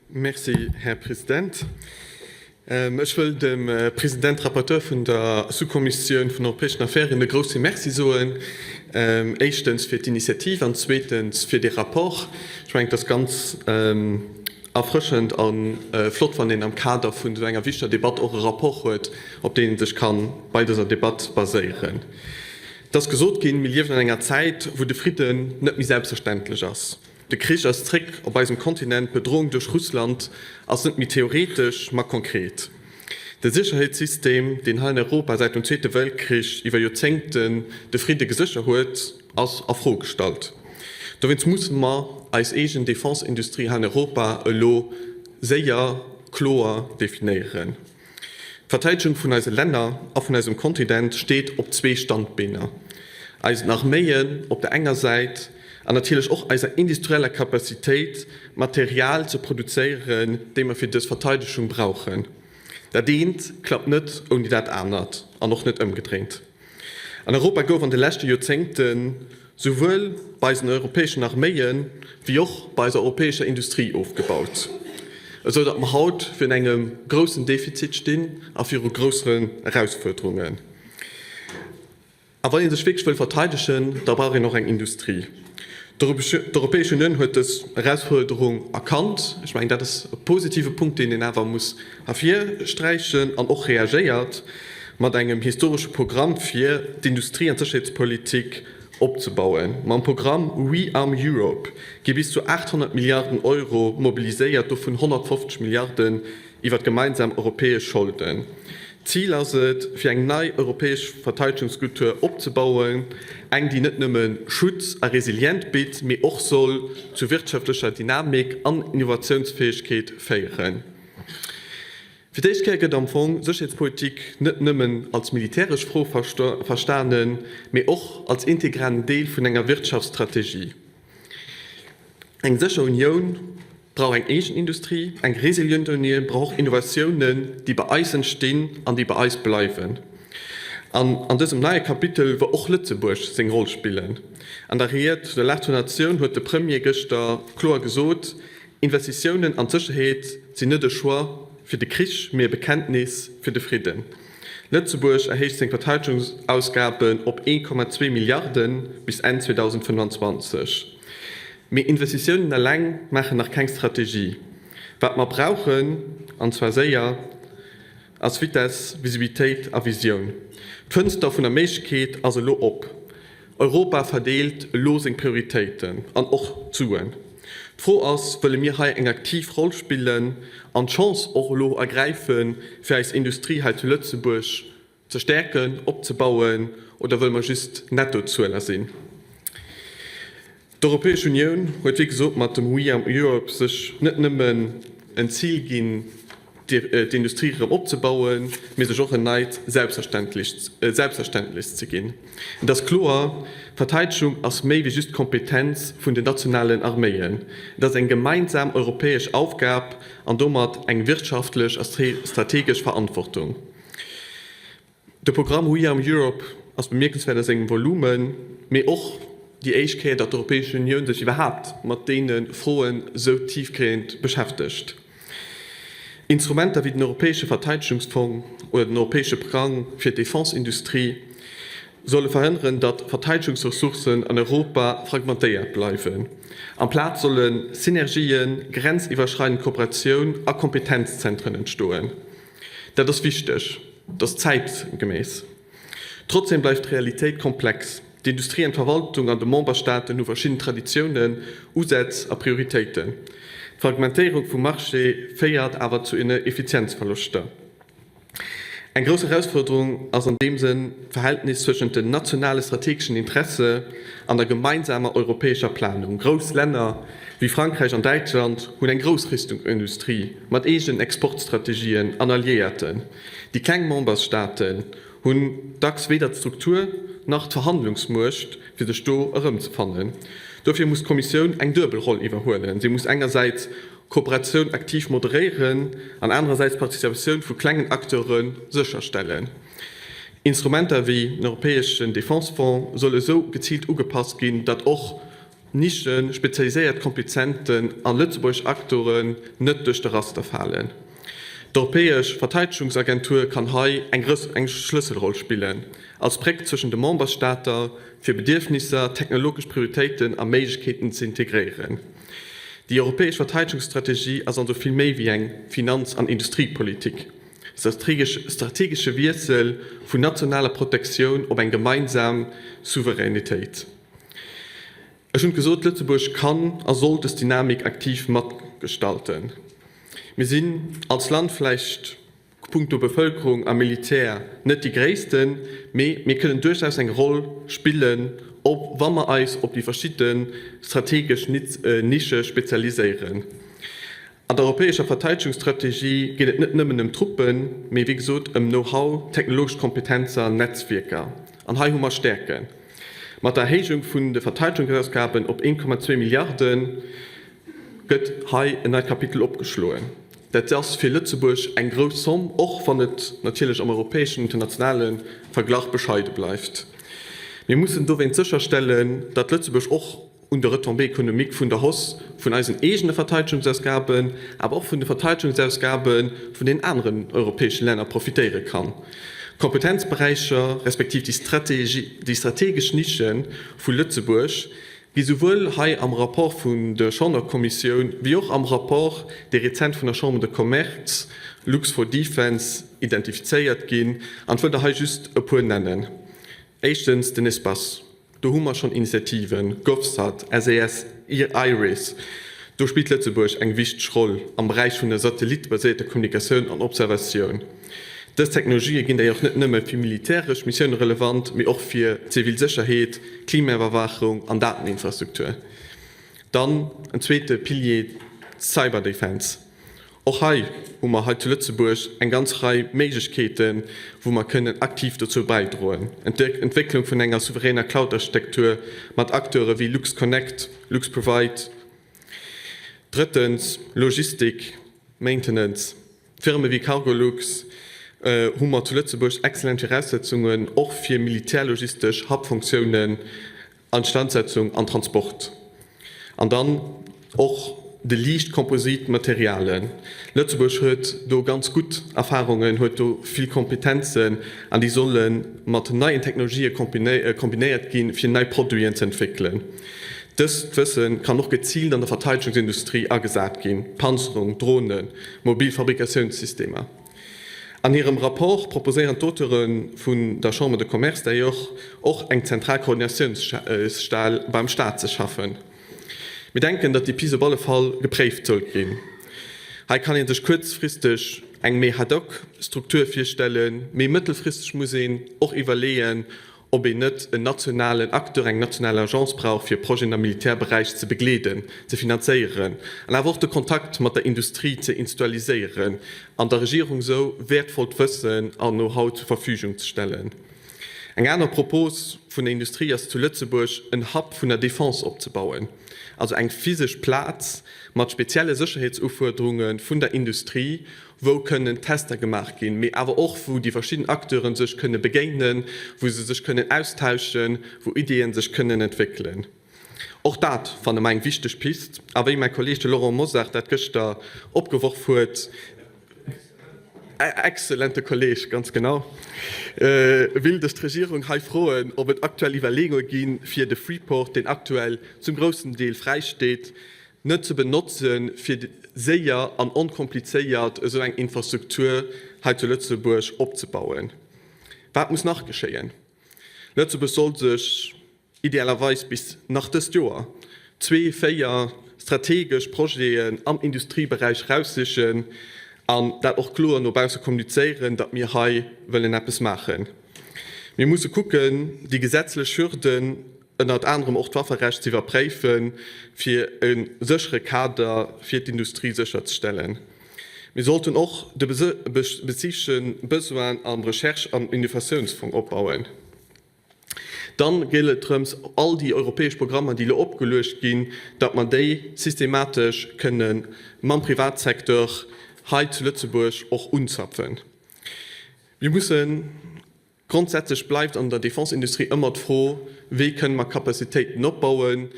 Merci, Här President. Ech wëll dem President Rapporteur vun der Sous-Kommissioun vun europäeschen Affären e grousse Merci soen, éischtens fir d'Initiativ an zweetens fir dee Rapport. Ech mengen, et ass ganz erfrëschend a flott, wann een am Kader vun esou enger wichteger Debatt och e Rapport huet, op deen ee sech ka bei dëser Debatt baséieren. Et ass gesot ginn, mir liewen an enger Zäit, wou de Fridden net méi selbstverständlech ass. De Krich ass zréck op eisem Kontinent, d'Bedroung duerch Russland ass net méi theoretesch, ma konkret. De Sécherheetssystem, deen hei an Europa säit dem Zweete Weltkrich iwwer Joerzéngten de Fridde gesécher huet, ass a Fro gestallt. Dowéinst musse mer eis eegen Defense-Industrie hei an Europa elo séier kloer definéieren. D'Verteidegung vun eise Länner a vun eisem Kontinent steet op zwee Standbeener, eisen Arméien op der enger Säit an natierlech och eiser industrieller Capacitéit, Material ze produzéieren, déi mer fir dës Verteidegung brauchen. Dat eent klappt net ouni dat anert an och net ëmgedréint. An Europa gouf an de leschte Joerzéngte souwuel bei eisen europäeschen Arméien, wéi och bei eiser europäescher Industrie ofgebaut, esou datt mer haut virun engem groussen Defizit stinn a viru grousseren Erausfuerderungen. A wann ee sech wierklech wëll verteidegen, da brauch een och eng Industrie. D'Europäesch Unioun huet dës Erausfuerderung erkannt. Ech mengen, dat ass e positive Punkt, deen een awer muss ervirsträichen, an och reagéiert mat engem historesche Programm, fir d'Industrie an d'Sécherheetspolitik opzebauen. Mam Programm ReArm Europe gi bis zu 800 Milliarden Euro mobiliséiert, dovun 150 Milliarden iwwer gemeinsam europäesch Scholden. D'Zil ass et, fir eng nei europäesch Verteidegungskultur opzebauen, eng déi net nëmme Schutz a Resilient bitt, mee och soll zu wirtschaftlecher Dynamik an Innovatiounsfäegkeet féieren. Fir d'éischt Kéier gëtt am Fong Sécherheetspolitik net nëmmen als militäresch Fro verstanen, mee och als integralen Deel vun enger Wirtschaftsstrategie. Eng sécher Unioun brauch eng eegen Industrie, eng resilient Unioun brauch och Innovatiounen, déi bei eis entstinn an déi bei eis bleiwen. An an dësem neie Kapitel wëll och Lëtzebuerg seng Roll spillen. An der Ried zu der Lag zur Natioun huet de Premier gëschter kloer gesot, Investitiounen an d'Sécherheet sinn net e Choix fir de Krich, mee e Bekenntnis fir de Fridden. Lëtzebuerg erhéicht seng Verteidegungsausgaben op 1,2 Milliarde bis Enn 2025. Mee Investitiounen eleng maachen nach keng Strategie. Wat mer brauchen, an zwar séier, ass Vitess, Visibilitéit a Visioun. D'Fënster vun der Méiglechkeet ass elo op. Europa verdeelt elo seng Prioritéiten an och d'Suen. D'Fro ass, Wëlle mir hei eng aktiv Roll spillen an d'Chance och elo ergräifen, fir eis Industrie hei zu Lëtzebuerg ze stäerken, opzebauen, oder wëlle mer just Nettozueler sinn? D'Europäesch Unioun huet wéi gesot mat dem We Arm Europe sech net nëmmen en Zil ginn, d'Industrie erëm opzebauen, mee sech och en neit Selbstverständnis ze ginn. Et ass kloer, Verteidegung ass méi wéi just d'Kompetenz vun den nationalen Arméien. Et ass eng gemeinsam europäesch Aufgab an domat eng wirtschaftlech a strategesch Verantwortung. De Programm We Arm Europe ass bemierkenswäert a sengem Volumen, mee och déi éischt Kéier, datt d'Europäesch Unioun sech iwwerhaapt mat deene Froen esou tiefgreeënd beschäftegt. Instrumenter wéi den Europäesche Verteidegungsfong oder den Europäesche Prang fir d'Defense-Industrie solle verhënneren, datt Verteidegungsressourcen an Europa fragmentéiert bleiwen. Amplaz solle Synergien, grenziwwerschreidend Kooperatioun a Kompetenzzentren entstoen. Dat ass wichteg, dat ass zäitgeméiss. Trotzdem bleift d'Realitéit komplex. D'Industrie an d'Verwaltung an de Memberstaaten hu verschidden Traditiounen, Usätz a Prioritéiten. D'Fragmentéierung vum Marché féiert awer zu Effizienzverloschter. Eng grouss Erausfuerderung ass an deem Sënn d'Verhältnis zwëschent den nationale strategeschen Interesse an der gemeinsamer europäescher Planung. Grouss Länner wéi Frankräich an Däitschland hunn eng grouss Rüstungsindustrie mat eegenen Exportstrategien an Alliéierten. Déi kleng Memberstaaten hunn dacks weder d'Struktur nach d'Verhandlungsmuecht, fir sech do erëmzefannen. Dofir muss d'Kommissioun eng duebel Roll iwwerhuelen. Si muss engersäits Kooperatioun aktiv moderéieren an anerersäits d'Participatioun vu klengen Acteure sécherstellen. Instrumenter wéi den europäeschen Defense-Fonds solle sou geziilt ugepasst ginn, datt och. Nischen, spezialiséiert Kompetenten a lëtzebuergesch Acteuren net duerch de Raster falen. D'Europäesch Verteidegungsagentur kann hei eng eng Schlësselroll spillen, als Bréck zwëschen de Memberstaater, fir Bedierfnisser, technologesch Prioritéiten a Méiglechkeeten ze integréieren. Déi europäesch Verteidegungsstrategie ass also vill méi wéi eng Finanz an Industriepolitik. Strategesche Wiessel vun nationaler Protektioun op eng gemeinsam Souveränitéit. Ech hunn et gesot, Lëtzebuerg kann a soll dës Dynamik aktiv matgestalten. Mir sinn als Land vläicht punkto Bevëlkerung a Militär net déi gréissten, mee mir kënnen duerchaus eng Roll spillen, wa mer eis op déi verschidde strategesch Nische spezialiséieren. An der europäescher Verteidegungsstrategie geet et net nëmmen ëm Truppen, mee wéi gesot ëm Know-how, technologesch Kompetenzer, Netzwierker. An hei hu mer Stäerken. Mat der Erhéijung vun de Verteidegungsausgaben op 1,2 Milliarde gëtt hei en neit Kapitel opgeschloen. Dat ass fir Lëtzebuerg eng grouss Zomm, och wann et natierlech am europäeschen, internationale Verglach bescheide bleift. Mir mussen dowéinst sécherstellen, datt Lëtzebuerg och un de Retombées économiques vun der Hausse vun eisen eegene Verteidegungsausgaben, awer och vun de Verteidegungsausgabe vun den aneren europäesche Länner profitéiere kann. D'Kompetenzberäicher respektiv déi strategesch Nische vu Lëtzebuerg gi souwuel hei am Rapport vun der Chamberkommissioun wéi och am Rapport, dee rezent vun der Chambre de Commerce, Lux for Defense, identifizéiert ginn, an ech wëll der hei just e puer nennen. Éischtens den Espace. Do hu mer schonn Initiativen, GovSat, SES, IRIS. Do spillt Lëtzebuerg eng wichteg Roll am Beräich vun der satellittebaséierter Kommunikatioun an Observatioun. Dës Technologië ginn d'ailleurs net nëmme fir militäresch Missioune relevant, mee och fir zivil Sécherheet, Klimaiwwerwaachung an Dateninfrastruktur. Dann en zweete Pilier, d'Cyberdefense. Och hei hu mer hei zu Lëtzebuerg eng ganz Rei Méiglechkeeten, wou mer kënnen aktiv dozou bäidroen, Entwécklung vun enger souveräner Cloud-Architektur mat Acteure wéi LuxConnect, LuxProvide. Drëttens, Logistik, Maintenance. Firme wéi Cargolux hu mer zu Lëtzebuerg exzellent Viraussetzungen, och fir militärlogistesch Hub-Fonctiounen Instandsetzung an Transport. An dann och de liicht Composite Materialen. Lëtzebuerg huet do ganz gutt Erfahrungen, huet do vill Kompetenzen an déi solle mat neien Technologië kombinéiert ginn, fir nei Produiten ze entwéckelen. Dëst Wësse kann och geziilt an der Verteidegungsindustrie agesat ginn, Panzerung, Dronen, mobil Fabrikatiounssystemer. An hirem Rapport proposéieren d'Auteure vun der Chambre de Commerce d'ailleurs och eng zentral Koordinatiounsstell beim Staat ze schaffen. Mir denken, datt déi Pist op alle Fall gepréift sollt ginn. Hei kann ee sech kuerzfristeg eng méi ad hoc Struktur virstellen, méi mëttelfristeg muss een och iwwerleeën, ob een net en nationalen Acteur, eng national Agence brauch, fir Projeten am Militärberäich ze begleeden, ze finanzéieren an awer och de Kontakt mat der Industrie ze institualiséieren an der Regierung esou wäertvollt Wëssen an Know-how zur Verfügung ze stellen. Eng aner Propos vun der Industrie ass zu Lëtzebuerg en Hub vun der Defense opzebauen, also eng physesch Plaz mat spezielle Sécherheetsufuerderunge vun der Industrie, wou kënnen Tester gemaach ginn, mee awer och wou déi verschidden Acteure sech kënne begéinen, wou se sech kënnen austauschen, wou Ideeën sech kënnen entwéckelen. Och dat fanne mer eng wichteg Pist. A wéi mäi Kolleeg, de Laurent Mosar, dat gëschter opgeworf huet, exzellente Kolleeg, ganz genau, wéilt ech d'Regierung hei froen, ob et aktuell Iwwerleeunge gi fir de Freeport, deen aktuell zum groussen Deel fräisteet, net ze benotzen, fir séier an onkomplizéiert esou eng Infrastruktur hei zu Lëtzebuerg opzebauen. Wat muss nach geschéien? Lëtzebuerg soll sech idealerweis bis nach dëst Joer zwee, véier strategesch Projeten am Industrieberäich eraussichen an dat och kloer no bausse kommunizéieren, datt mir hei wëllen eppes maachen. Mir musse kucken, déi gesetzlech Hürden, ënnert anerem och d'Wafferecht ze iwwerpréifen, fir e séchere Kader fir d'Industrie sécherzestellen. Mir sollten och de spezifesche Besoin am Recherche an Innovatiounsfong opbauen. Dann geet et drëms, all déi europäesch Programmer, déi elo opgeluecht ginn, datt mer déi systematesch kënne mam Privatsecteur hei zu Lëtzebuerg och unzapfen. Mir mussen Grondsätzlech bleift an der Defense-Industrie ëmmer d'Fro, Wéi kënne mer Capacitéiten opbauen?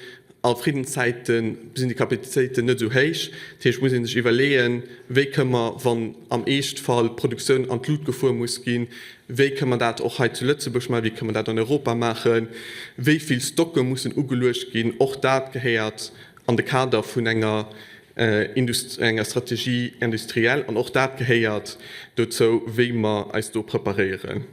A Friddenszäite sinn déi Kapazitéiten net esou héich. Dat heescht, et muss ee sech iwwerleeën, wéi kënne mer, wann am Eeschtfall d'Produktioun an d'Lut gefuer muss ginn, wéi kënne mer dat och hei zu Lëtzebuerg maachen, wéi kënne mer dat an Europa maachen, wéi vill Stocke mussen ugeluecht ginn. Och dat gehéiert an de Kader vun enger enger Stratégie industrielle an och dat gehéiert dozou, wéi mer eis do preparéieren.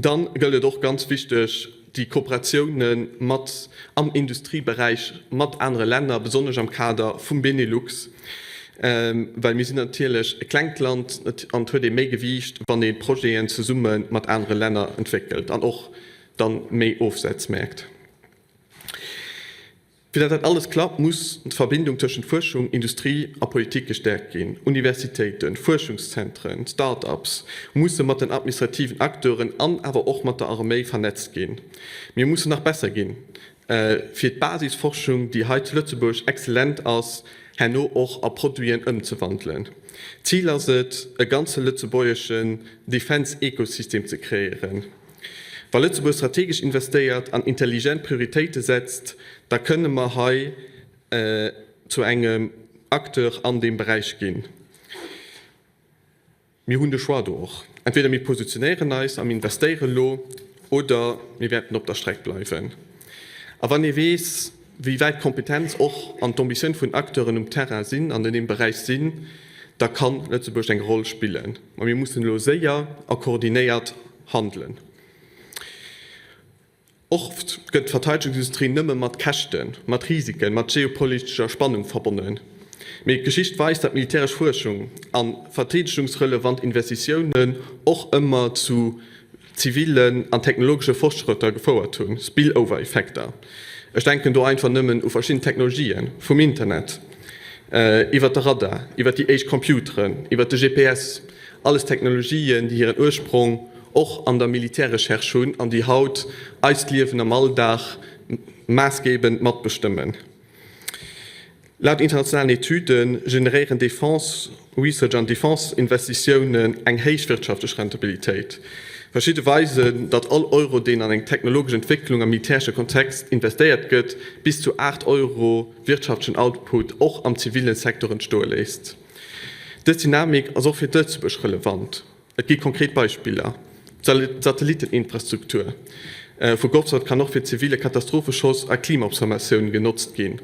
Dann gëllt et och ganz wichteg, déi Kooperatiounen mat am Industrieberäich mat anere Länner, besonnesch am Kader vum Benelux, well mir sinn natierlech e klengt Land an et huet ee méi Gewiicht, wann ee Projeten zesumme mat anere Länner entwéckelt an och dann méi Ofsazmäert. Fir datt dat alles klappt, muss d'Verbindung tëschent Fuerschung, Industrie a Politik gestäerkt ginn. Universitéiten, Fuerschungszentren, Start-ups musse mat den administrativen Acteuren an awer och mat der Arméi vernetzt ginn. Mir mussen nach besser ginn, fir d'Basisforschung, déi hei zu Lëtzebuerg exzellent ass, herno och a Produiten ëmzewandelen. Zil ass et, e ganze lëtzebuergeschen Defense-Ekosystem ze kreéieren. Wa Lëtzebuerg strategesch investéiert an intelligent Prioritéite setzt, da kënne mer hei zu engem Acteur an deem Beräich ginn. Mir hunn de Choix do och. Entweder mir positionéieren eis a mir investéieren elo oder mir wäerten op der Streck bleiwen. A wann ee weess, wéi wäit d'Kompetenz och an d'Ambitioun vun Acteuren um Terrain sinn an an deem Beräich sinn, da kann Lëtzebuerg eng Roll spillen. Ma mir mussen elo séier a koordinéiert handelen. Oft gëtt d'Verteidegungsindustrie nëmme mat Käschten, mat Risiken, mat geopolitescher Spannung verbonnen. Mee d'Geschicht weist, datt militäresch Fuerschung a verteedegungsrelevant Investitiounen och ëmmer zu zivillen an technologesche Fortschrëtter gefouert hunn, Spillover-Effekter. Ech denken do einfach nëmmen u verschidden Technologien, vum Internet iwwer de Radar, iwwer déi éischt Computeren, iwwer de GPS, alles Technologien, déi hiren Ursprong och an der Militärrecherche hunn an déi haut eist Liewen am Alldag maassgebend matbestëmmen. Laut internationalen Etüde generéieren Defense Research an Defense Investitiounen eng héich wirtschaftlech Rentabilitéit. Verschidde weisen, datt all Euro, deen an eng technologesch Entwécklung am militäresche Kontext investéiert gëtt, bis zu 8 Euro wirtschaftlechen Output och am ziville Secteur entstoe léisst. Dës Dynamik ass och fir Lëtzebuerg relevant. Et gi konkret Beispiller, D'Satellitteninfrastruktur vu GovSat kann och fir zivile Katastropheschoss a Klimaobservatioune genotzt ginn.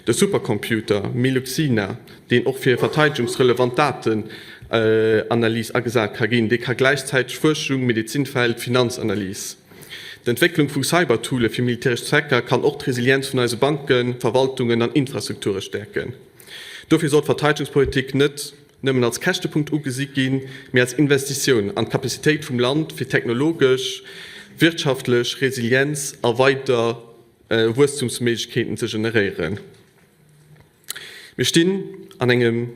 De Supercomputer Meluxina, deen och fir verteidegungsrelevant Datenanalys agesat ka ginn, dee ka gläichzäiteg Fuerschung, Medezinfeld, Finanzanalys. D'Entwécklung vu Cybertoole fir militäresch Zwecker kann och d'Resilienz vun eise Banken, Verwaltungen an Infrastrukture stäerken. Dofir soll d'Verteidegungspolitik net nëmmen als Käschtepunkt ugesi ginn, mee als Investitioun an d'Capacitéit vum Land fir technologesch, wirtschaftlech Resilienz a weider Wuesstumsméiglechkeeten ze generéieren. Mir stinn an engem,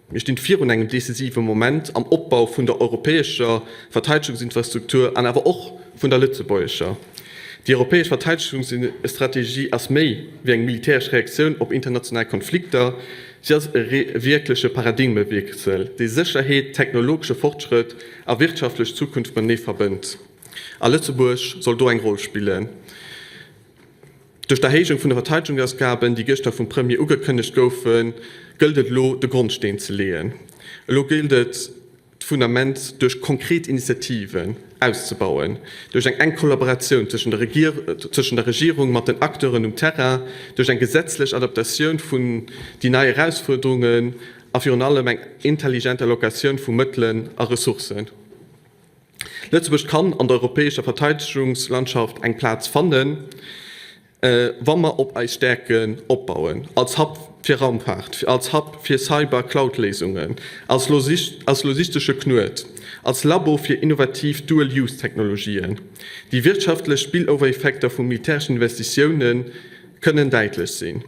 mir stinn virun engem decisive Moment am Opbau vun der europäescher Verteidegungsinfrastruktur an awer och vun der lëtzebuergescher. Déi europäesch Verteidegungsstrategie ass méi wéi eng militäresch Reaktioun op international Konflikter, si ass e wierkleche Paradigmewiessel, dee Sécherheet, technologesche Fortschrëtt a wirtschaftlech Zukunft matenee verbënnt. A Lëtzebuerg soll do eng Roll spillen. Duerch d'Erhéijung vun de Verteidegungsausgaben, déi gëschter vum Premier ugekënnegt goufen, gëllt et elo, de Grondsteen ze leeën. Elo gëllt et, d'Fundament duerch konkret Initiativen auszebauen, duerch eng enk Kollaboratioun tëschent der Regierung mat den Acteuren um Terrain, duerch eng gesetzlech Adaptatioun vun déi nei Erausfuerderungen a virun allem eng intelligent Allocatioun vu Mëttelen a Ressourcen. Lëtzebuerg kann an der europäescher Verteidegungslandschaft eng Plaz fannen. Wa mer op eis Stäerken opbauen, als Hub fir Raumfaart, als Hub fir Cyber-Cloud-Léisungen, als logistesche Knuet, als Labo fir innovativ Dual-Use-Technologien. Déi wirtschaftlech Spillover-Effekter vu militäreschen Investitioune kënnen däitlech sinn.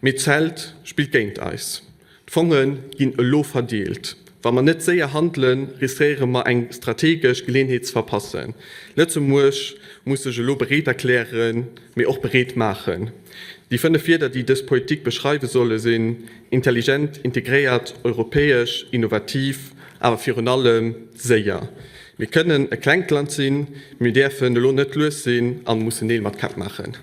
Mee d'Zelt spillt géint eis. D'Fonge ginn elo verdeelt. Wa mer net séier handelen, riskéiere mer eng strategesch Geleeënheet ze verpassen. Lëtzebuerg muss sech elo bereet erklären, mee och bereet maachen. Déi 5 Wierder, déi dës Politik beschreiwe solle sinn, intelligent, integréiert, europäesch, innovativ, awer virun allem séier. Mir kënnen e klengt Land sinn, mee mir däerfen elo net lues sinn a mussen Neel mat Käpp maachen.